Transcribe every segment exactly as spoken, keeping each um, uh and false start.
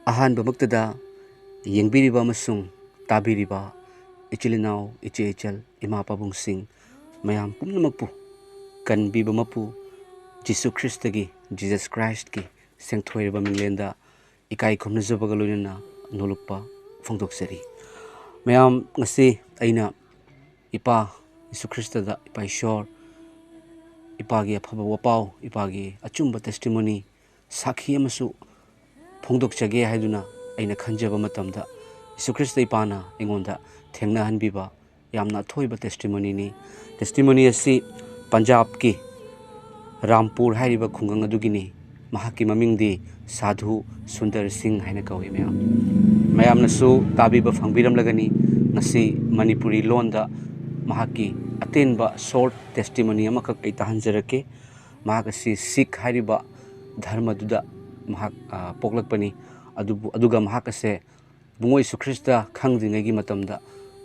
ꯑꯍꯥꯟꯕꯃꯛꯇꯗ ꯌꯦꯡꯕꯤꯔꯤꯕ ꯑꯃꯁꯨꯡ ꯇꯥꯕꯤꯔꯤꯕ ꯏꯆꯤꯜ ꯏꯅꯥꯎ, ꯏꯆꯦ ꯏꯆꯜ, ꯏꯃꯥ ꯄꯥꯕꯨꯡꯁꯤꯡ ꯃꯌꯥꯝ ꯄꯨꯝꯅꯃꯛꯄꯨ ꯀꯟꯕꯤꯕ ꯃꯄꯨ ꯖꯤꯁꯨ ꯈ꯭ꯔꯤꯁꯇꯒꯤ, Jesus Christꯀꯤ ꯁꯦꯡꯊꯣꯏꯔꯕ ꯃꯤꯡꯂꯦꯟꯗ ꯏꯀꯥꯏ ꯈꯨꯝꯅꯖꯕꯒ ꯂꯣꯏꯅꯅ ꯅꯣꯂꯨꯛꯄ ꯐꯣꯡꯗꯣꯛꯆꯔꯤ꯫ ꯃꯌꯥꯝ, ꯉꯁꯤ ꯑꯩꯅ ꯏꯄꯥ ꯖꯤꯁꯨ ꯈ꯭ꯔꯤꯁꯇꯗ, ꯏꯄꯥ ꯏꯁꯣꯔ, ꯏꯄꯥꯒꯤ ꯑꯐꯕ ꯋꯥꯄꯥꯎ, ꯏꯄꯥꯒꯤ ꯑꯆꯨꯝꯕ testimony, ꯁꯥꯈꯤ ꯑꯃꯁꯨ ꯐꯣꯡꯗꯣꯛꯆꯒꯦ ꯍꯥꯏꯗꯨꯅ ꯑꯩꯅ ꯈꯟꯖꯕ ꯃꯇꯝꯗ, ꯖꯤꯁꯨ ꯈ꯭ꯔꯤꯁꯇ ꯏꯄꯥꯅ ꯑꯩꯉꯣꯟꯗ ꯊꯦꯡꯅꯍꯟꯕꯤꯕ ꯌꯥꯝꯅ ꯑꯊꯣꯏꯕ testimonyꯅꯤ꯫ Testimony ꯑꯁꯤ ꯄꯟꯖꯥꯕꯀꯤ ꯔꯥꯝꯄꯨꯔ ꯍꯥꯏꯔꯤꯕ ꯈꯨꯡꯒꯪ ꯑꯗꯨꯒꯤꯅꯤ꯫ ꯃꯍꯥꯛꯀꯤ ꯃꯃꯤꯡꯗꯤ ꯁꯥꯙꯨ ꯁꯨꯟꯗꯔ ꯁꯤꯡ ꯍꯥꯏꯅ ꯀꯧꯏ꯫ ꯃꯌꯥꯝ, ꯃꯌꯥꯝꯅꯁꯨ ꯇꯥꯕꯤꯕ ꯐꯪꯕꯤꯔꯝꯂꯒꯅꯤ꯫ ꯉꯁꯤ ꯃꯅꯤꯄꯨꯔꯤ ꯂꯣꯟꯗ ꯃꯍꯥꯛꯀꯤ ꯑꯇꯦꯟꯕ short testimony ꯑꯃꯈꯛ ꯑꯩ ꯇꯥꯍꯟꯖꯔꯛꯀꯦ꯫ ꯃꯍꯥꯛ ꯑꯁꯤ ꯁꯤꯈ ꯍꯥꯏꯔꯤꯕ ꯙꯔꯃꯗꯨꯗ ꯃꯍꯥꯛ, ꯑ, ꯄꯣꯛꯂꯛꯄꯅꯤ꯫ ꯑꯗꯨꯕꯨ, ꯑꯗꯨꯒ ꯃꯍꯥꯛ ꯑꯁꯦ ꯏꯕꯨꯡꯉꯣ ꯌꯤꯁꯨ ꯈ꯭ꯔꯤꯁꯇ ꯈꯪꯗ꯭ꯔꯤꯉꯩꯒꯤ ꯃꯇꯝꯗ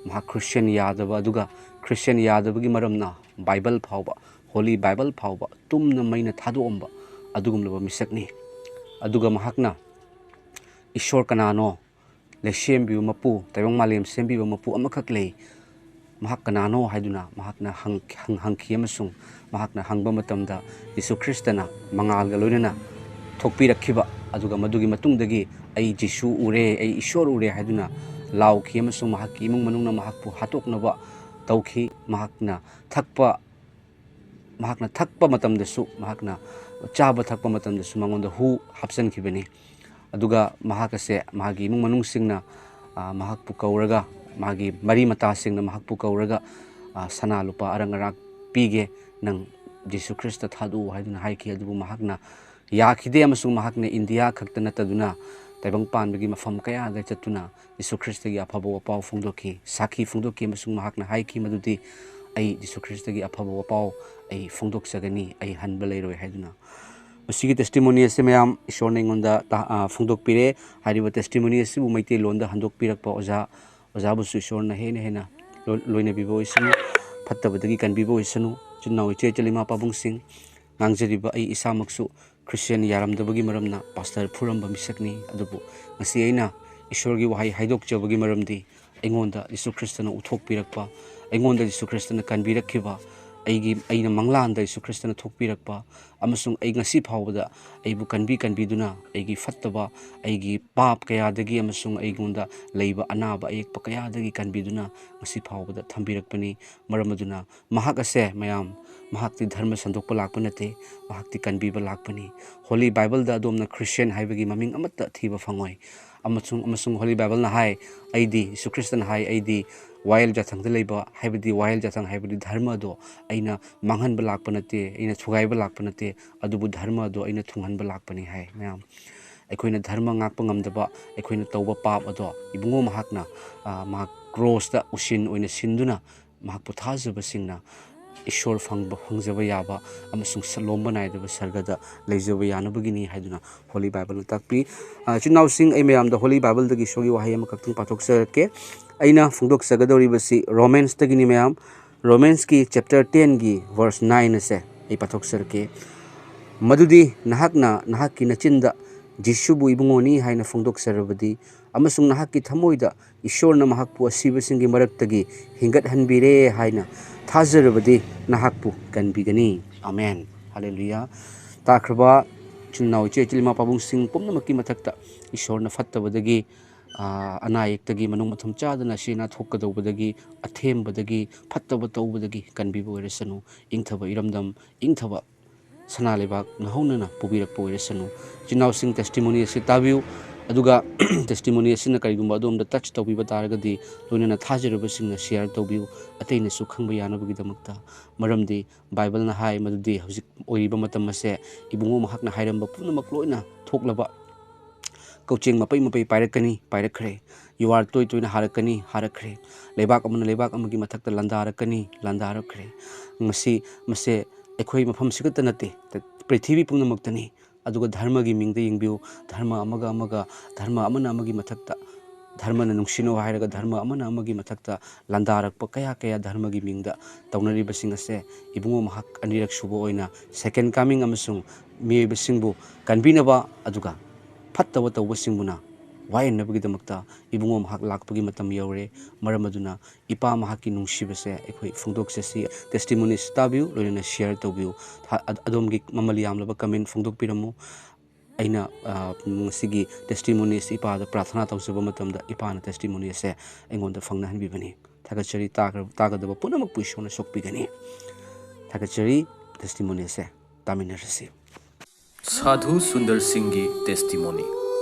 ꯃꯍꯥꯛ ꯈ꯭ꯔꯤꯁꯇꯤꯌꯥꯟ ꯌꯥꯗꯕ, ꯑꯗꯨꯒ ꯈ꯭ꯔꯤꯁꯇꯤꯌꯥꯟ ꯌꯥꯗꯕꯒꯤ ꯃꯔꯝꯅ ꯕꯥꯏꯕꯜ ꯐꯥꯎꯕ, Holy Bible ꯐꯥꯎꯕ ꯇꯨꯝꯅ ꯃꯩꯅ ꯊꯥꯗꯣꯛꯑꯝꯕ ꯑꯗꯨꯒꯨꯝꯂꯕ ꯃꯤꯁꯛꯅꯤ꯫ ꯑꯗꯨꯒ ꯃꯍꯥꯛꯅ ꯏꯁꯣꯔ ꯀꯅꯥꯅꯣ, ꯂꯩꯁꯦꯝꯕꯤꯕ ꯃꯄꯨ, ꯇꯥꯏꯕꯪ ꯃꯥꯂꯦꯝ ꯁꯦꯝꯕꯤꯕ ꯃꯄꯨ ꯑꯃꯈꯛ ꯂꯩ, ꯃꯍꯥꯛ ꯀꯅꯥꯅꯣ ꯍꯥꯏꯗꯨꯅ ꯃꯍꯥꯛꯅ ꯍꯪ-, ꯍꯪ-, ꯍꯪꯈꯤ ꯑꯃꯁꯨꯡ ꯃꯍꯥꯛꯅ ꯍꯪꯕ ꯃꯇꯝꯗ ꯌꯤꯁꯨ ꯈ꯭ꯔꯤꯁꯇꯅ ꯃꯉꯥꯜꯒ ꯂꯣꯏꯅꯅ ꯊꯣꯛꯄꯤꯔꯛꯈꯤꯕ, ꯑꯗꯨꯒ ꯃꯗꯨꯒꯤ ꯃꯇꯨꯡꯗꯒꯤ "ꯑꯩ ꯖꯤꯁꯨ ꯎꯔꯦ, ꯑꯩ ꯏꯁꯣꯔ ꯎꯔꯦ" ꯍꯥꯏꯗꯨꯅ ꯂꯥꯎꯈꯤ ꯑꯃꯁꯨꯡ ꯃꯍꯥꯛꯀꯤ ꯏꯃꯨꯡ ꯃꯅꯨꯡꯅ ꯃꯍꯥꯛꯄꯨ ꯍꯥꯠꯇꯣꯛꯅꯕ ꯇꯧꯈꯤ꯫ ꯃꯍꯥꯛꯅ ꯊꯛꯄ, ꯃꯍꯥꯛꯅ ꯊꯛꯄ ꯃꯇꯝꯗꯁꯨ, ꯃꯍꯥꯛꯅ ꯆꯥꯕ ꯊꯛꯄ ꯃꯇꯝꯗꯁꯨ ꯃꯉꯣꯟꯗ ꯍꯨ ꯍꯥꯞꯆꯤꯟꯈꯤꯕꯅꯤ꯫ ꯑꯗꯨꯒ ꯃꯍꯥꯛ ꯑꯁꯦ, ꯃꯍꯥꯛꯀꯤ ꯏꯃꯨꯡ ꯃꯅꯨꯡꯁꯤꯡꯅ, ꯑ, ꯃꯍꯥꯛꯄꯨ ꯀꯧꯔꯒ, ꯃꯥꯒꯤ ꯃꯔꯤ ꯃꯇꯥꯁꯤꯡꯅ ꯃꯍꯥꯛꯄꯨ ꯀꯧꯔꯒ, ꯑ, "ꯁꯅꯥ ꯂꯨꯄꯥ ꯑꯔꯪ ꯑꯔꯥꯛ ꯄꯤꯒꯦ, ꯅꯪ ꯖꯤꯁꯨ ꯈ꯭ꯔꯤꯁꯇ ꯊꯥꯗꯣꯛꯎ" ꯍꯥꯏꯗꯨꯅ ꯍꯥꯏꯈꯤ꯫ ꯑꯗꯨꯕꯨ ꯃꯍꯥꯛꯅ ꯌꯥꯈꯤꯗꯦ, ꯑꯃꯁꯨꯡ ꯃꯍꯥꯛꯅ ꯏꯟꯗꯤꯌꯥ ꯈꯛꯇ ꯅꯠꯇꯗꯨꯅ ꯇꯥꯏꯕꯪ ꯄꯥꯟꯕꯒꯤ ꯃꯐꯝ ꯀꯌꯥꯗ ꯆꯠꯇꯨꯅ ꯖꯤꯁꯨ ꯈ꯭ꯔꯤꯁꯇꯒꯤ ꯑꯐꯕ ꯋꯥꯄꯥꯎ ꯐꯣꯡꯗꯣꯛꯈꯤ, ꯁꯥꯈꯤ ꯐꯣꯡꯗꯣꯛꯈꯤ, ꯑꯃꯁꯨꯡ ꯃꯍꯥꯛꯅ ꯍꯥꯏꯈꯤ ꯃꯗꯨꯗꯤ, "ꯑꯩ ꯖꯤꯁꯨ ꯈ꯭ꯔꯤꯁꯇꯒꯤ ꯑꯐꯕ ꯋꯥꯄꯥꯎ ꯑꯩ ꯐꯣꯡꯗꯣꯛꯆꯒꯅꯤ, ꯑꯩ ꯍꯟꯕ ꯂꯩꯔꯣꯏ" ꯍꯥꯏꯗꯨꯅ꯫ ꯃꯁꯤꯒꯤ testimony ꯑꯁꯤ ꯃꯌꯥꯝ ꯏꯁꯣꯔꯅ ꯑꯩꯉꯣꯟꯗ ꯇꯥ-, ꯑ, ꯐꯣꯡꯗꯣꯛꯄꯤꯔꯦ꯫ ꯍꯥꯏꯔꯤꯕ testimony ꯑꯁꯤꯕꯨ ꯃꯩꯇꯩꯂꯣꯟꯗ ꯍꯟꯗꯣꯛꯄꯤꯔꯛꯄ ꯑꯣꯖꯥ, ꯑꯣꯖꯥꯕꯨꯁꯨ ꯏꯁꯣꯔꯅ ꯍꯦꯟꯅ ꯍꯦꯟꯅ ꯂꯣ-, ꯂꯣꯏꯅꯕꯤꯕ ꯑꯣꯏꯁꯅꯨ, ꯐꯠꯇꯕꯗꯒꯤ ꯀꯟꯕꯤꯕ ꯑꯣꯏꯁꯅꯨ꯫ ꯏꯆꯤꯟ ꯏꯅꯥꯎ, ꯏꯆꯦ ꯏꯆꯜ, ꯏꯃꯥ ꯄꯥꯕꯨꯡꯁꯤꯡ, ꯉꯥꯡꯖꯔꯤꯕ ꯑꯩ ꯏꯁꯥꯃꯛꯁꯨ ꯈ꯭ꯔꯤꯁꯇꯤꯌꯥꯟ ꯌꯥꯔꯝꯗꯕꯒꯤ ꯃꯔꯝꯅ ꯄꯥꯁꯇꯔ ꯐꯨꯔꯝꯕ ꯃꯤꯁꯛꯅꯤ꯫ ꯑꯗꯨꯕꯨ ꯉꯁꯤ ꯑꯩꯅ ꯏꯁꯣꯔꯒꯤ ꯋꯥꯍꯩ ꯍꯥꯏꯗꯣꯛꯆꯕꯒꯤ ꯃꯔꯝꯗꯤ ꯑꯩꯉꯣꯟꯗ ꯖꯤꯁꯨ ꯈ꯭ꯔꯤꯁꯇꯅ ꯎꯠꯊꯣꯛꯄꯤꯔꯛꯄ, ꯑꯩꯉꯣꯟꯗ ꯖꯤꯁꯨ ꯈ꯭ꯔꯤꯁꯇꯅ ꯀꯟꯕꯤꯔꯛꯈꯤꯕ, ꯑꯩꯒꯤ, ꯑꯩꯅ ꯃꯪꯂꯥꯟꯗ ꯖꯤꯁꯨ ꯈ꯭ꯔꯤꯁꯇꯅ ꯊꯣꯛꯄꯤꯔꯛꯄ, ꯑꯃꯁꯨꯡ ꯑꯩ ꯉꯁꯤ ꯐꯥꯎꯕꯗ ꯑꯩꯕꯨ ꯀꯟꯕꯤ ꯀꯟꯕꯤꯗꯨꯅ ꯑꯩꯒꯤ ꯐꯠꯇꯕ, ꯑꯩꯒꯤ ꯄꯥꯞ ꯀꯌꯥꯗꯒꯤ ꯑꯃꯁꯨꯡ ꯑꯩꯉꯣꯟꯗ ꯂꯩꯕ ꯑꯅꯥꯕ ꯑꯌꯦꯛꯄ ꯀꯌꯥꯗꯒꯤ ꯀꯟꯕꯤꯗꯨꯅ ꯉꯁꯤ ꯐꯥꯎꯕꯗ ꯊꯝꯕꯤꯔꯛꯄꯅꯤ꯫ ꯃꯔꯝ ꯑꯗꯨꯅ ꯃꯍꯥꯛ ꯑꯁꯦ, ꯃꯌꯥꯝ, ꯃꯍꯥꯛꯇꯤ ꯙꯔꯃ ꯁꯟꯗꯣꯛꯄ ꯂꯥꯛꯄ ꯅꯠꯇꯦ, ꯃꯍꯥꯛꯇꯤ ꯀꯟꯕꯤꯕ ꯂꯥꯛꯄꯅꯤ꯫ ꯍꯣꯂꯤ ꯕꯥꯏꯕꯜꯗ ꯑꯗꯣꯝꯅ ꯈ꯭ꯔꯤꯁꯇꯤꯌꯥꯟ ꯍꯥꯏꯕꯒꯤ ꯃꯃꯤꯡ ꯑꯃꯠꯇ ꯊꯤꯕ ꯐꯪꯉꯣꯏ꯫ ꯑꯃꯁꯨꯡ, ꯑꯃꯁꯨꯡ ꯍꯣꯂꯤ ꯕꯥꯏꯕꯜꯅ ꯍꯥꯏ, ꯑꯩꯗꯤ, ꯖꯤꯁꯨ ꯈ꯭ꯔꯤꯁꯇꯅ ꯍꯥꯏ, "ꯑꯩꯗꯤ ꯋꯥꯌꯦꯜ ꯌꯥꯊꯪꯗ ꯂꯩꯕ", ꯍꯥꯏꯕꯗꯤ ꯋꯥꯌꯦꯜ ꯌꯥꯊꯪ ꯍꯥꯏꯕꯗꯤ ꯙꯔꯃ ꯑꯗꯣ ꯑꯩꯅ ꯃꯥꯡꯍꯟꯕ ꯂꯥꯛꯄ ꯅꯠꯇꯦ, ꯑꯩꯅ ꯊꯨꯒꯥꯏꯕ ꯂꯥꯛꯄ ꯅꯠꯇꯦ, ꯑꯗꯨꯕꯨ ꯙꯔꯃ ꯑꯗꯣ ꯑꯩꯅ ꯊꯨꯡꯍꯟꯕ ꯂꯥꯛꯄꯅꯤ ꯍꯥꯏ꯫ ꯃꯌꯥꯝ, ꯑꯩꯈꯣꯏꯅ ꯙꯔꯃ ꯉꯥꯛꯄ ꯉꯝꯗꯕ, ꯑꯩꯈꯣꯏꯅ ꯇꯧꯕ ꯄꯥꯞ ꯑꯗꯣ ꯏꯕꯨꯡꯉꯣ ꯃꯍꯥꯛꯅ, ꯑ, ꯃꯍꯥꯛ ꯀ꯭ꯔꯣꯁꯇ ꯎꯁꯤꯟ ꯑꯣꯏꯅ ꯁꯤꯟꯗꯨꯅ ꯃꯍꯥꯛꯄꯨ ꯊꯥꯖꯕꯁꯤꯡꯅ ꯏꯁꯣꯔ ꯐꯪꯕ, ꯐꯪꯖꯕ ꯌꯥꯕ ꯑꯃꯁꯨꯡ ꯁ-, ꯂꯣꯝꯕ ꯅꯥꯏꯗꯕ ꯁꯔꯒꯗ ꯂꯩꯖꯕ ꯌꯥꯅꯕꯒꯤꯅꯤ ꯍꯥꯏꯗꯨꯅ ꯍꯣꯂꯤ ꯕꯥꯏꯕꯜꯅ ꯇꯥꯛꯄꯤ꯫ ꯑ, ꯏꯆꯤꯟ ꯏꯅꯥꯎꯁꯤꯡ, ꯑꯩ ꯃꯌꯥꯝꯗ ꯍꯣꯂꯤ ꯕꯥꯏꯕꯜꯗꯒꯤ ꯏꯁꯣꯔꯒꯤ ꯋꯥꯍꯩ ꯑꯃꯈꯛꯇꯪ ꯄꯥꯊꯣꯛꯆꯔꯛꯀꯦ꯫ ꯑꯩꯅ ꯐꯣꯡꯗꯣꯛꯆꯒꯗꯧꯔꯤꯕꯁꯤ ꯔꯣꯃꯦꯟꯁꯇꯒꯤꯅꯤ, ꯃꯌꯥꯝ꯫ ꯔꯣꯃꯦꯟꯁꯀꯤ ꯆꯦꯞꯇꯔ ꯇꯦꯟꯒꯤ ꯚꯔꯁ ꯅꯥꯏꯟ ꯑꯁꯦ ꯑꯩ ꯄꯥꯊꯣꯛꯆꯔꯛꯀꯦ꯫ "ꯃꯗꯨꯗꯤ ꯅꯍꯥꯛꯅ ꯅꯍꯥꯛꯀꯤ ꯅꯆꯤꯟꯗ ꯖꯤꯁꯨꯕꯨ ꯏꯕꯨꯡꯉꯣꯅꯤ ꯍꯥꯏꯅ ꯐꯣꯡꯗꯣꯛꯆꯔꯕꯗꯤ ꯑꯃꯁꯨꯡ ꯅꯍꯥꯛꯀꯤ ꯊꯃꯣꯏꯗ ꯏꯁꯣꯔꯅ ꯃꯍꯥꯛꯄꯨ ꯑꯁꯤꯕꯁꯤꯡꯒꯤ ꯃꯔꯛꯇꯒꯤ ꯍꯤꯡꯒꯠꯍꯟꯕꯤꯔꯦ ꯍꯥꯏꯅ ꯊꯥꯖꯔꯕꯗꯤ ꯅꯍꯥꯛꯄꯨ ꯀꯟꯕꯤꯒꯅꯤ꯫" ꯑꯃꯦꯟ꯫ ꯍꯜꯂꯦꯂꯨꯌꯥ꯫ ꯇꯥꯈ꯭ꯔꯕ ꯏꯆꯤꯟ ꯏꯅꯥꯎ, ꯏꯆꯦ ꯏꯆꯤꯜ ꯏꯃꯥ ꯄꯥꯕꯨꯡꯁꯤꯡ ꯄꯨꯝꯅꯃꯛꯀꯤ ꯃꯊꯛꯇ ꯏꯁꯣꯔꯅ ꯐꯠꯇꯕꯗꯒꯤ, ꯑ, ꯑꯅꯥ ꯑꯌꯦꯛꯇꯒꯤ, ꯃꯅꯨꯡ ꯃꯊꯨꯝ ꯆꯥꯗꯅ ꯑꯁꯤ ꯑꯅꯥ ꯊꯣꯛꯀꯗꯧꯕꯗꯒꯤ, ꯑꯊꯦꯝꯕꯗꯒꯤ, ꯐꯠꯇꯕ ꯇꯧꯕꯗꯒꯤ ꯀꯟꯕꯤꯕ ꯑꯣꯏꯔꯁꯅꯨ꯫ ꯏꯪꯊꯕ ꯏꯔꯝꯗꯝ, ꯏꯪꯊꯕ ꯁꯅꯥ ꯂꯩꯕꯥꯛ ꯅꯧꯍꯧꯅꯅ ꯄꯨꯕꯤꯔꯛꯄ ꯑꯣꯏꯔꯁꯅꯨ꯫ ꯏꯆꯤꯟ ꯏꯅꯥꯎꯁꯤꯡ, ꯇꯦꯁꯇꯤꯃꯣꯅꯤ ꯑꯁꯤ ꯇꯥꯕꯤꯌꯨ, ꯑꯗꯨꯒ ꯇꯦꯁꯇꯤꯃꯣꯅꯤ ꯑꯁꯤꯅ ꯀꯔꯤꯒꯨꯝꯕ ꯑꯗꯣꯝꯗ ꯇꯆ ꯇꯧꯕꯤꯕ ꯇꯥꯔꯒꯗꯤ, ꯂꯣꯏꯅꯅ ꯊꯥꯖꯔꯕꯁꯤꯡꯅ ꯁꯤꯌꯥꯔ ꯇꯧꯕꯤꯌꯨ, ꯑꯇꯩꯅꯁꯨ ꯈꯪꯕ ꯌꯥꯅꯕꯒꯤꯗꯃꯛꯇ꯫ ꯃꯔꯝꯗꯤ ꯕꯥꯏꯕꯜꯅ ꯍꯥꯏ ꯃꯗꯨꯗꯤ ꯍꯧꯖꯤꯛ ꯑꯣꯏꯔꯤꯕ ꯃꯇꯝ ꯑꯁꯦ ꯏꯕꯨꯡꯉꯣ ꯃꯍꯥꯛꯅ ꯍꯥꯏꯔꯝꯕ ꯄꯨꯝꯅꯃꯛ ꯂꯣꯏꯅ ꯊꯣꯛꯂꯕ꯫ ꯀꯧꯆꯦꯡ ꯃꯄꯩ ꯃꯄꯩ ꯄꯥꯏꯔꯛꯀꯅꯤ, ꯄꯥꯏꯔꯛꯈ꯭ꯔꯦ꯫ ꯌꯨꯍꯥꯔ ꯇꯣꯏ ꯇꯣꯏꯅ ꯍꯥꯔꯛꯀꯅꯤ, ꯍꯥꯔꯛꯈ꯭ꯔꯦ꯫ ꯂꯩꯕꯥꯛ ꯑꯃꯅ ꯂꯩꯕꯥꯛ ꯑꯃꯒꯤ ꯃꯊꯛꯇ ꯂꯥꯟꯗꯥꯔꯛꯀꯅꯤ, ꯂꯥꯟꯗꯥꯔꯛꯈ꯭ꯔꯦ꯫ ꯃꯁꯤ, ꯃꯁꯦ ꯑꯩꯈꯣꯏ ꯃꯐꯝꯁꯤ ꯈꯛꯇ ꯅꯠꯇꯦ, ꯄ꯭ꯔꯤꯊꯤꯕꯤ ꯄꯨꯝꯅꯃꯛꯇꯅꯤ꯫ ꯑꯗꯨꯒ ꯙꯔꯃꯒꯤ ꯃꯤꯡꯗ ꯌꯦꯡꯕꯤꯌꯨ, ꯙꯔꯃ ꯑꯃꯒ ꯑꯃꯒ, ꯙꯔꯃ ꯑꯃꯅ ꯑꯃꯒꯤ ꯃꯊꯛꯇ ꯙꯔꯃꯅ ꯅꯨꯡꯁꯤꯅꯧ ꯍꯥꯏꯔꯒ ꯙꯔꯃ ꯑꯃꯅ ꯑꯃꯒꯤ ꯃꯊꯛꯇ ꯂꯥꯟꯗꯥꯔꯛꯄ ꯀꯌꯥ ꯀꯌꯥ ꯙꯔꯃꯒꯤ ꯃꯤꯡꯗ ꯇꯧꯅꯔꯤꯕꯁꯤꯡ ꯑꯁꯦ ꯏꯕꯨꯡꯉꯣ ꯃꯍꯥꯛ ꯑꯅꯤꯔꯛ ꯁꯨꯕ ꯑꯣꯏꯅ second coming ꯑꯃꯁꯨꯡ ꯃꯤꯑꯣꯏꯕꯁꯤꯡꯕꯨ ꯀꯟꯕꯤꯅꯕ ꯑꯗꯨꯒ ꯐꯠꯇꯕ ꯇꯧꯕꯁꯤꯡꯕꯨꯅ ꯋꯥꯌꯦꯟꯅꯕꯒꯤꯗꯃꯛꯇ ꯏꯕꯨꯡꯉꯣ ꯃꯍꯥꯛ ꯂꯥꯛꯄꯒꯤ ꯃꯇꯝ ꯌꯧꯔꯦ꯫ ꯃꯔꯝ ꯑꯗꯨꯅ ꯏꯄꯥ ꯃꯍꯥꯛꯀꯤ ꯅꯨꯡꯁꯤꯕꯁꯦ ꯑꯩꯈꯣꯏ ꯐꯣꯡꯗꯣꯛꯆꯁꯤ꯫ Testimonies ꯇꯥꯕꯤꯌꯨ, ꯂꯣꯏꯅꯅ share ꯇꯧꯕꯤꯌꯨ꯫ ꯊꯥ-, ꯑ-, ꯑꯗꯣꯝꯒꯤ ꯃꯃꯜ ꯌꯥꯝꯂꯕ comment ꯐꯣꯡꯗꯣꯛꯄꯤꯔꯝꯃꯨ꯫ ꯑꯩꯅ, ꯑ, ꯉꯁꯤꯒꯤ testimonies ꯏꯄꯥꯗ ꯄ꯭ꯔꯥꯊꯅꯥ ꯇꯧꯖꯕ ꯃꯇꯝꯗ ꯏꯄꯥꯅ testimony ꯑꯁꯦ ꯑꯩꯉꯣꯟꯗ ꯐꯪꯅꯍꯟꯕꯤꯕꯅꯤ꯫ ꯊꯥꯒꯠꯆꯔꯤ꯫ ꯇꯥꯒ-, ꯇꯥꯒꯗꯕ ꯄꯨꯝꯅꯃꯛꯄꯨ ꯏꯁꯣꯔꯅ ꯁꯣꯛꯄꯤꯒꯅꯤ꯫ ꯊꯥꯒꯠꯆꯔꯤ꯫ Testimony ꯑꯁꯦ ꯇꯥꯃꯤꯟꯅꯔꯁꯤ꯫ ꯁꯥꯙꯨ ꯁꯨꯟꯗꯔ ꯁꯤꯡꯒꯤ testimony꯫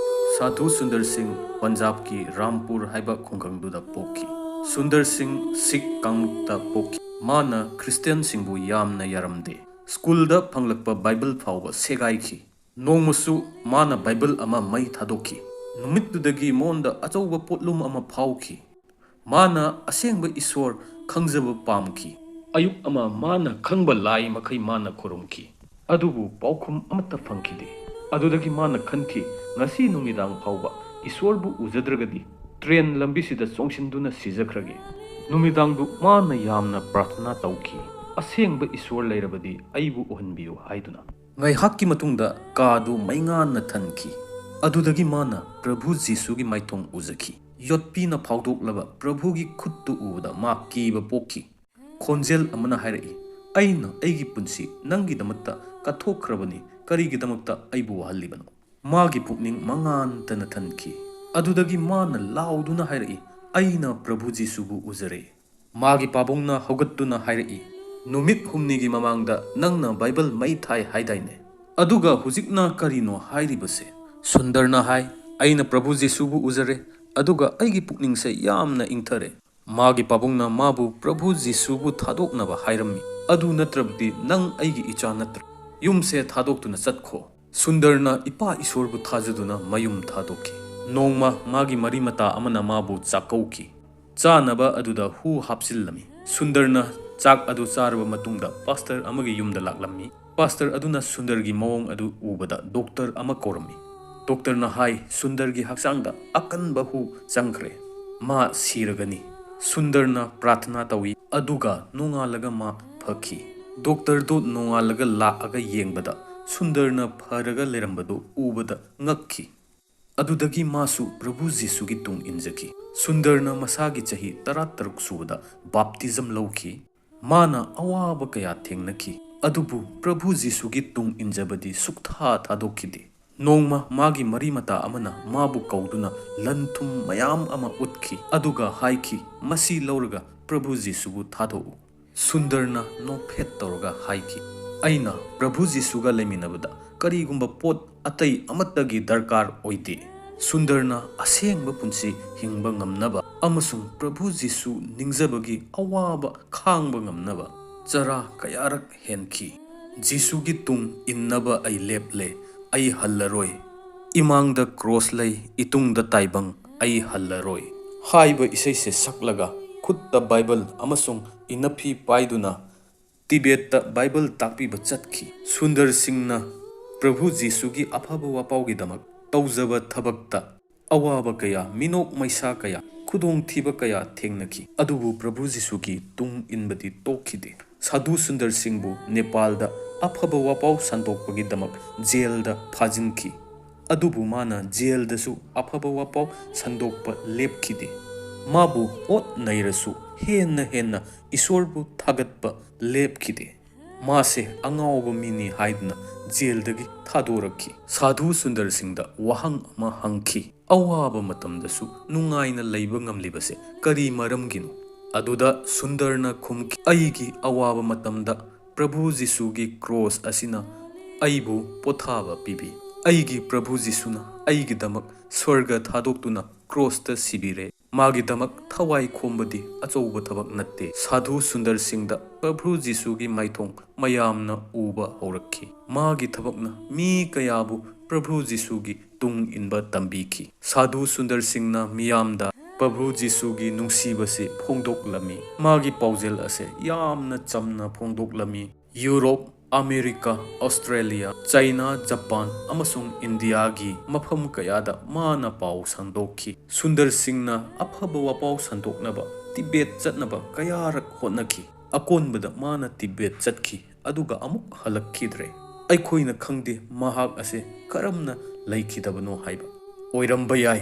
ꯁꯥꯙꯨ ꯁꯨꯟꯗꯔ ꯁꯤꯡ ꯄꯟꯖꯥꯕꯀꯤ ꯔꯥꯝꯄꯨꯔ ꯍꯥꯏꯕ ꯈꯨꯡꯒꯪꯗꯨꯗ ꯄꯣꯛꯈꯤ꯫ ꯁꯨꯟꯗꯔ ꯁꯤꯡ ꯁꯤꯈ ꯀꯥꯡꯂꯨꯞꯇ ꯄꯣꯛꯈꯤ꯫ ꯃꯥꯅ ꯈ꯭ꯔꯤꯁꯇꯤꯌꯥꯟꯁꯤꯡꯕꯨ ꯌꯥꯝꯅ ꯌꯥꯔꯝꯗꯦ꯫ ꯁ꯭ꯀꯨꯜꯗ ꯐꯪꯂꯛꯄ ꯕꯥꯏꯕꯜ ꯐꯥꯎꯕ ꯁꯦꯒꯥꯏꯈꯤ꯫ ꯅꯣꯡꯃꯁꯨ ꯃꯥꯅ ꯕꯥꯏꯕꯜ ꯑꯃ ꯃꯩ ꯊꯥꯗꯣꯛꯈꯤ꯫ ꯅꯨꯃꯤꯠꯇꯨꯗꯒꯤ ꯃꯉꯣꯟꯗ ꯑꯆꯧꯕ ꯄꯣꯠꯂꯨꯝ ꯑꯃ ꯐꯥꯎꯈꯤ꯫ ꯃꯥꯅ ꯑꯁꯦꯡꯕ ꯏꯁꯣꯔ ꯈꯪꯖꯕ ꯄꯥꯝꯈꯤ꯫ ꯑꯌꯨꯛ ꯑꯃ ꯃꯥꯅ ꯈꯪꯕ ꯂꯥꯏ ꯃꯈꯩ ꯃꯥꯅ ꯈꯨꯔꯨꯝꯈꯤ, ꯑꯗꯨꯕꯨ ꯄꯥꯎꯈꯨꯝ ꯑꯃꯠꯇ ꯐꯪꯈꯤꯗꯦ꯫ ꯑꯗꯨꯗꯒꯤ ꯃꯥꯅ ꯈꯟꯈꯤ, "ꯉꯁꯤ ꯅꯨꯃꯤꯗꯥꯡ ꯐꯥꯎꯕ ꯏꯁꯣꯔꯕꯨ ꯎꯖꯗ꯭ꯔꯒꯗꯤ ꯇ꯭ꯔꯦꯟ ꯂꯝꯕꯤꯁꯤꯗ ꯆꯣꯡꯁꯤꯟꯗꯨꯅ ꯁꯤꯖꯈ꯭ꯔꯒꯦ"꯫ ꯅꯨꯃꯤꯗꯥꯡꯗꯨ ꯃꯥꯅ ꯌꯥꯝꯅ ꯄ꯭ꯔꯥꯔꯊꯅꯥ ꯇꯧꯈꯤ, "ꯑꯁꯦꯡꯕ ꯏꯁꯣꯔ ꯂꯩꯔꯕꯗꯤ ꯑꯩꯕꯨ ꯎꯍꯟꯕꯤꯌꯨ" ꯍꯥꯏꯗꯨꯅ꯫ ꯉꯥꯏꯍꯥꯛꯀꯤ ꯃꯇꯨꯡꯗ ꯀꯥꯗꯨ ꯃꯩꯉꯥꯟꯅ ꯊꯟꯈꯤ꯫ ꯑꯗꯨꯗꯒꯤ ꯃꯥꯅ ꯄ꯭ꯔꯚꯨ ꯖꯤꯁꯨꯒꯤ ꯃꯥꯏꯊꯣꯡ ꯎꯖꯈꯤ꯫ ꯌꯣꯠꯄꯤꯅ ꯐꯥꯎꯗꯣꯛꯂꯕ ꯄ꯭ꯔꯚꯨꯒꯤ ꯈꯨꯠꯇꯨ ꯎꯕꯗ ꯃꯥ ꯀꯤꯕ ꯄꯣꯛꯈꯤ꯫ ꯈꯣꯟꯖꯦꯜ ꯑꯃꯅ ꯍꯥꯏꯔꯛꯏ, "ꯑꯩꯅ ꯑꯩꯒꯤ ꯄꯨꯟꯁꯤ ꯅꯪꯒꯤꯗꯃꯛꯇ ꯀꯠꯊꯣꯛꯈ꯭ꯔꯕꯅꯤ, ꯀꯔꯤꯒꯤꯗꯃꯛꯇ ꯑꯩꯕꯨ ꯋꯥꯍꯜꯂꯤꯕꯅꯣ?" ꯃꯥꯒꯤ ꯄꯨꯛꯅꯤꯡ ꯃꯉꯥꯟꯇꯅ ꯊꯟꯈꯤ꯫ ꯑꯗꯨꯗꯒꯤ ꯃꯥꯅ ꯂꯥꯎꯗꯨꯅ ꯍꯥꯏꯔꯛꯏ, "ꯑꯩꯅ ꯄ꯭ꯔꯚꯨ ꯖꯤꯁꯨꯕꯨ ꯎꯖꯔꯦ"꯫ ꯃꯥꯒꯤ ꯄꯥꯕꯨꯡꯅ ꯍꯧꯒꯠꯇꯨꯅ ꯍꯥꯏꯔꯛꯏ, "ꯅꯨꯃꯤꯠ ꯍꯨꯝꯅꯤꯒꯤ ꯃꯃꯥꯡꯗ ꯅꯪꯅ ꯕꯥꯏꯕꯜ ꯃꯩ ꯊꯥꯏ ꯍꯥꯏꯗꯥꯏꯅꯦ? ꯑꯗꯨꯒ ꯍꯧꯖꯤꯛꯅ ꯀꯔꯤꯅꯣ ꯍꯥꯏꯔꯤꯕꯁꯦ?" ꯁꯨꯟꯗꯔꯅ ꯍꯥꯏ, "ꯑꯩꯅ ꯄ꯭ꯔꯚꯨ ꯖꯤꯁꯨꯕꯨ ꯎꯖꯔꯦ, ꯑꯗꯨꯒ ꯑꯩꯒꯤ ꯄꯨꯛꯅꯤꯡꯁꯦ ꯌꯥꯝꯅ ꯏꯪꯊꯔꯦ"꯫ ꯃꯥꯒꯤ ꯄꯥꯕꯨꯡꯅ ꯃꯥꯕꯨ ꯄ꯭ꯔꯚꯨ ꯖꯤꯁꯨꯕꯨ ꯊꯥꯗꯣꯛꯅꯕ ꯍꯥꯏꯔꯝꯃꯤ, "ꯑꯗꯨ ꯅꯠꯇ꯭ꯔꯕꯗꯤ ꯅꯪ ꯑꯩꯒꯤ ꯏꯆꯥ ꯅꯠꯇ꯭ꯔꯦ꯫ ꯌꯨꯝꯁꯦ ꯊꯥꯗꯣꯛꯇꯨꯅ ꯆꯠꯈꯣ"꯫ ꯁꯨꯟꯗꯔꯅ ꯏꯄꯥ ꯏꯁꯣꯔꯕꯨ ꯊꯥꯖꯗꯨꯅ ꯃꯌꯨꯝ ꯊꯥꯗꯣꯛꯈꯤ꯫ ꯅꯣꯡꯃ ꯃꯥꯒꯤ ꯃꯔꯤ ꯃꯇꯥ ꯑꯃꯅ ꯃꯥꯕꯨ ꯆꯥꯛꯀꯧꯈꯤ꯫ ꯆꯥꯅꯕ ꯑꯗꯨꯗ ꯍꯨ ꯍꯥꯞꯆꯤꯜꯂꯝꯃꯤ꯫ ꯁꯨꯟꯗꯔꯅ ꯆꯥꯛ ꯑꯗꯨ ꯆꯥꯔꯕ ꯃꯇꯨꯡꯗ ꯄꯥꯁꯇꯔ ꯑꯃꯒꯤ ꯌꯨꯝꯗ ꯂꯥꯛꯂꯝꯃꯤ꯫ ꯄꯥꯁꯇꯔ ꯑꯗꯨꯅ ꯁꯨꯟꯗꯔꯒꯤ ꯃꯑꯣꯡ ꯑꯗꯨ ꯎꯕꯗ ꯗꯣꯛꯇꯔ ꯑꯃ ꯀꯧꯔꯝꯃꯤ꯫ ꯗꯣꯛꯇꯔꯅ ꯍꯥꯏ, "ꯁꯨꯟꯗꯔꯒꯤ ꯍꯛꯆꯥꯡꯗ ꯑꯀꯟꯕ ꯍꯨ ꯆꯪꯈ꯭ꯔꯦ꯫ ꯃꯥ ꯁꯤꯔꯒꯅꯤ꯫" ꯁꯨꯟꯗꯔꯅ ꯄ꯭ꯔꯥꯊꯅꯥ ꯇꯧꯏ, ꯑꯗꯨꯒ ꯅꯣꯡꯉꯥꯜꯂꯒ ꯃꯥ ꯐꯈꯤ꯫ ꯗꯣꯛꯇꯔꯗꯨ ꯅꯣꯡꯉꯥꯜꯂꯒ ꯂꯥꯛꯑꯒ ꯌꯦꯡꯕꯗ, ꯁꯨꯟꯗꯔꯅ ꯐꯔꯒ ꯂꯩꯔꯝꯕꯗꯨ ꯎꯕꯗ ꯉꯛꯈꯤ꯫ ꯑꯗꯨꯗꯒꯤ ꯃꯥꯁꯨ ꯄ꯭ꯔꯚꯨ ꯖꯤꯁꯨꯒꯤ ꯇꯨꯡ ꯏꯟꯖꯈꯤ꯫ ꯁꯨꯟꯗꯔꯅ ꯃꯁꯥꯒꯤ ꯆꯍꯤ ꯇꯔꯥꯇꯔꯨꯛ ꯁꯨꯕꯗ ꯕꯥꯞꯇꯤꯖꯝ ꯂꯧꯈꯤ꯫ ꯃꯥꯅ ꯑꯋꯥꯕ ꯀꯌꯥ ꯊꯦꯡꯅꯈꯤ, ꯑꯗꯨꯕꯨ ꯄ꯭ꯔꯚꯨ ꯖꯤꯁꯨꯒꯤ ꯇꯨꯡ ꯏꯟꯖꯕꯗꯤ ꯁꯨꯛꯊꯥ ꯊꯥꯗꯣꯛꯈꯤꯗꯦ꯫ ꯅꯣꯡꯃ ꯃꯥꯒꯤ ꯃꯔꯤ ꯃꯇꯥ ꯑꯃꯅ ꯃꯥꯕꯨ ꯀꯧꯗꯨꯅ ꯂꯟ ꯊꯨꯝ ꯃꯌꯥꯝ ꯑꯃ ꯎꯠꯈꯤ, ꯑꯗꯨꯒ ꯍꯥꯏꯈꯤ, "ꯃꯁꯤ ꯂꯧꯔꯒ ꯄ꯭ꯔꯚꯨ ꯖꯤꯁꯨꯕꯨ ꯊꯥꯗꯣꯛꯎ꯫" ꯁꯨꯟꯗꯔꯅ ꯅꯣꯛꯐꯦꯠ ꯇꯧꯔꯒ ꯍꯥꯏꯈꯤ, "ꯑꯩꯅ ꯄ꯭ꯔꯚꯨ ꯖꯤꯁꯨꯒ ꯂꯩꯃꯤꯟꯅꯕꯗ ꯀꯔꯤꯒꯨꯝꯕ ꯄꯣꯠ ꯑꯇꯩ ꯑꯃꯠꯇꯒꯤ ꯗꯔꯀꯥꯔ ꯑꯣꯏꯗꯦ꯫" ꯁꯨꯟꯗꯔꯅ ꯑꯁꯦꯡꯕ ꯄꯨꯟꯁꯤ ꯍꯤꯡꯕ ꯉꯝꯅꯕ ꯑꯃꯁꯨꯡ ꯄ꯭ꯔꯚꯨ ꯖꯤꯁꯨ ꯅꯤꯡꯖꯕꯒꯤ ꯑꯋꯥꯕ ꯈꯥꯡꯕ ꯉꯝꯅꯕ ꯆꯔꯥ ꯀꯌꯥꯔꯛ ꯍꯦꯟꯈꯤ꯫ "ꯖꯤꯁꯨꯒꯤ ꯇꯨꯡ ꯏꯟꯅꯕ ꯑꯩ ꯂꯦꯞꯂꯦ, ꯑꯩ ꯍꯜꯂꯔꯣꯏ꯫ ꯏꯃꯥꯡꯗ ꯀ꯭ꯔꯣꯁ ꯂꯩ, ꯏꯇꯨꯡꯗ ꯇꯥꯏꯕꯪ, ꯑꯩ ꯍꯜꯂꯔꯣꯏ" ꯍꯥꯏꯕ ꯏꯁꯩꯁꯦ ꯁꯛꯂꯒ, ꯈꯨꯠꯇ ꯕꯥꯏꯕꯜ ꯑꯃꯁꯨꯡ ꯏꯅꯐꯤ ꯄꯥꯏꯗꯨꯅ ꯇꯤꯕꯦꯠꯇ ꯕꯥꯏꯕꯜ ꯇꯥꯛꯄꯤꯕ ꯆꯠꯈꯤ꯫ ꯁꯨꯟꯗꯔ ꯁꯤꯡꯅ ꯄ꯭ꯔꯚꯨ ꯖꯤꯁꯨꯒꯤ ꯑꯐꯕ ꯋꯥꯄꯥꯎꯒꯤꯗꯃꯛ ꯇꯧꯖꯕ ꯊꯕꯛꯇ ꯑꯋꯥꯕ ꯀꯌꯥ, ꯃꯤꯅꯣꯛ ꯃꯩꯁꯥ ꯀꯌꯥ, ꯈꯨꯗꯣꯡꯊꯤꯕ ꯀꯌꯥ ꯊꯦꯡꯅꯈꯤ, ꯑꯗꯨꯕꯨ ꯄ꯭ꯔꯚꯨ ꯖꯤꯁꯨꯒꯤ ꯇꯨꯡ ꯏꯟꯕꯗꯤ ꯇꯣꯛꯈꯤꯗꯦ꯫ ꯁꯥꯙꯨ ꯁꯨꯟꯗꯔ ꯁꯤꯡꯕꯨ ꯅꯦꯄꯥꯜꯗ ꯑꯐꯕ ꯋꯥꯄꯥꯎ ꯁꯟꯗꯣꯛꯄꯒꯤꯗꯃꯛ ꯖꯦꯜꯗ ꯐꯥꯖꯤꯟꯈꯤ, ꯑꯗꯨꯕꯨ ꯃꯥꯅ ꯖꯦꯜꯗꯁꯨ ꯑꯐꯕ ꯋꯥꯄꯥꯎ ꯁꯟꯗꯣꯛꯄ ꯂꯦꯞꯈꯤꯗꯦ꯫ ꯃꯥꯕꯨ ꯑꯣꯠ ꯅꯩꯔꯁꯨ ꯍꯦꯟꯅ ꯍꯦꯟꯅ ꯏꯁꯣꯔꯕꯨ ꯊꯥꯒꯠꯄ ꯂꯦꯞꯈꯤꯗꯦ꯫ ꯃꯥꯁꯦ ꯑꯉꯥꯎꯕ ꯃꯤꯅꯤ ꯍꯥꯏꯗꯨꯅ ꯖꯦꯜꯗꯒꯤ ꯊꯥꯗꯣꯔꯛꯈꯤ꯫ ꯁꯥꯙꯨ ꯁꯨꯟꯗꯔ ꯁꯤꯡꯗ ꯋꯥꯍꯪ ꯑꯃ ꯍꯪꯈꯤ, "ꯑꯋꯥꯕ ꯃꯇꯝꯗꯁꯨ ꯅꯨꯡꯉꯥꯏꯅ ꯂꯩꯕ ꯉꯝꯂꯤꯕꯁꯦ ꯀꯔꯤ ꯃꯔꯝꯒꯤꯅꯣ?" ꯑꯗꯨꯗ ꯁꯨꯟꯗꯔꯅ ꯈꯨꯝꯈꯤ, "ꯑꯩꯒꯤ ꯑꯋꯥꯕ ꯃꯇꯝꯗ ꯄ꯭ꯔꯚꯨ ꯖꯤꯁꯨꯒꯤ ꯀ꯭ꯔꯣꯁ ꯑꯁꯤꯅ ꯑꯩꯕꯨ ꯄꯣꯊꯥꯕ ꯄꯤꯕꯤ꯫ ꯑꯩꯒꯤ ꯄ꯭ꯔꯚꯨ ꯖꯤꯁꯨꯅ ꯑꯩꯒꯤꯗꯃꯛ ꯁ꯭ꯋꯔꯒ ꯊꯥꯗꯣꯛꯇꯨꯅ ꯀ꯭ꯔꯣꯁꯇ ꯁꯤꯕꯤꯔꯦ꯫ ꯃꯥꯒꯤꯗꯃꯛ ꯊꯋꯥꯏ ꯈꯣꯝꯕꯗꯤ ꯑꯆꯧꯕ ꯊꯕꯛ ꯅꯠꯇꯦ꯫" ꯁꯥꯙꯨ ꯁꯨꯟꯗꯔ ꯁꯤꯡꯗ ꯄ꯭ꯔꯚꯨ ꯖꯤꯁꯨꯒꯤ ꯃꯥꯏꯊꯣꯡ ꯃꯌꯥꯝꯅ ꯎꯕ ꯍꯧꯔꯛꯈꯤ꯫ ꯃꯥꯒꯤ ꯊꯕꯛꯅ ꯃꯤ ꯀꯌꯥꯕꯨ ꯄ꯭ꯔꯚꯨ ꯖꯤꯁꯨꯒꯤ ꯇꯨꯡ ꯏꯟꯕ ꯇꯝꯕꯤꯈꯤ꯫ ꯁꯥꯙꯨ ꯁꯨꯟꯗꯔ ꯁꯤꯡꯅ ꯃꯤꯌꯥꯝꯗ ꯄ꯭ꯔꯚꯨ ꯖꯤꯁꯨꯒꯤ ꯅꯨꯡꯁꯤꯕꯁꯤ ꯐꯣꯡꯗꯣꯛꯂꯝꯃꯤ꯫ ꯃꯥꯒꯤ ꯄꯥꯎꯖꯦꯜ ꯑꯁꯦ ꯌꯥꯝꯅ ꯆꯝꯅ ꯐꯣꯡꯗꯣꯛꯂꯝꯃꯤ꯫ Europe, America, Australia, China, Japan ꯑꯃꯁꯨꯡ ꯏꯟꯗꯤꯌꯥꯒꯤ ꯃꯐꯝ ꯀꯌꯥꯗ ꯃꯥꯅ ꯄꯥꯎ ꯁꯟꯗꯣꯛꯈꯤ꯫ ꯁꯨꯟꯗꯔ ꯁꯤꯡꯅ ꯑꯐꯕ ꯋꯥꯄꯥꯎ ꯁꯟꯗꯣꯛꯅꯕ ꯇꯤꯕꯦꯠ ꯆꯠꯅꯕ ꯀꯌꯥꯔꯛ ꯍꯣꯠꯅꯈꯤ꯫ ꯑꯀꯣꯟꯕꯗ ꯃꯥꯅ ꯇꯤꯕꯦꯠ ꯆꯠꯈꯤ, ꯑꯗꯨꯒ ꯑꯃꯨꯛ ꯍꯜꯂꯛꯈꯤꯗ꯭ꯔꯦ꯫ ꯑꯩꯈꯣꯏꯅ ꯈꯪꯗꯦ ꯃꯍꯥꯛ ꯑꯁꯦ ꯀꯔꯝꯅ ꯂꯩꯈꯤꯗꯕꯅꯣ ꯍꯥꯏꯕ꯫ ꯑꯣꯏꯔꯝꯕ ꯌꯥꯏ,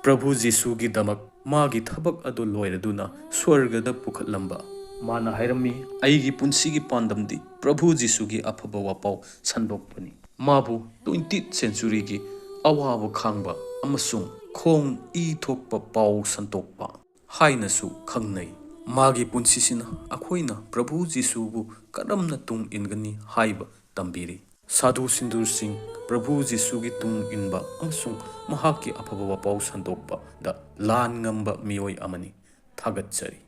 ꯄ꯭ꯔꯚꯨ ꯖꯤꯁꯨꯒꯤꯗꯃꯛ ꯃꯥꯒꯤ ꯊꯕꯛ ꯑꯗꯨ ꯂꯣꯏꯔꯗꯨꯅ ꯁ꯭ꯋꯔꯒꯗ ꯄꯨꯈꯠꯂꯝꯕ꯫ ꯃꯥꯅ ꯍꯥꯏꯔꯝꯃꯤ, "ꯑꯩꯒꯤ ꯄꯨꯟꯁꯤꯒꯤ ꯄꯥꯟꯗꯝꯗꯤ ꯄ꯭ꯔꯚꯨ ꯖꯤꯁꯨꯒꯤ ꯑꯐꯕ ꯋꯥꯄꯥꯎ ꯁꯟꯗꯣꯛꯄꯅꯤ꯫" ꯃꯥꯕꯨ twentieth centuryꯒꯤ ꯑꯋꯥꯕ ꯈꯥꯡꯕ ꯑꯃꯁꯨꯡ ꯈꯣꯡ ꯏ ꯊꯣꯛꯄ ꯄꯥꯎ ꯁꯟꯗꯣꯛꯄ ꯍꯥꯏꯅꯁꯨ ꯈꯪꯅꯩ꯫ ꯃꯥꯒꯤ ꯄꯨꯟꯁꯤꯁꯤꯅ ꯑꯩꯈꯣꯏꯅ ꯄ꯭ꯔꯚꯨ ꯖꯤꯁꯨꯕꯨ ꯀꯔꯝꯅ ꯇꯨꯡ ꯏꯟꯒꯅꯤ ꯍꯥꯏꯕ ꯇꯝꯕꯤꯔꯤ꯫ ꯁꯥꯙꯨ ꯁꯨꯟꯗꯔ ꯁꯤꯡ ꯄ꯭ꯔꯚꯨ ꯖꯤꯁꯨꯒꯤ ꯇꯨꯡ ꯏꯟꯕ ꯑꯃꯁꯨꯡ ꯃꯍꯥꯛꯀꯤ ꯑꯐꯕ ꯋꯥꯄꯥꯎ ꯁꯟꯗꯣꯛꯄꯗ ꯂꯥꯟ ꯉꯝꯕ ꯃꯤꯑꯣꯏ ꯑꯃꯅꯤ꯫ ꯊꯥꯒꯠꯆꯔꯤ꯫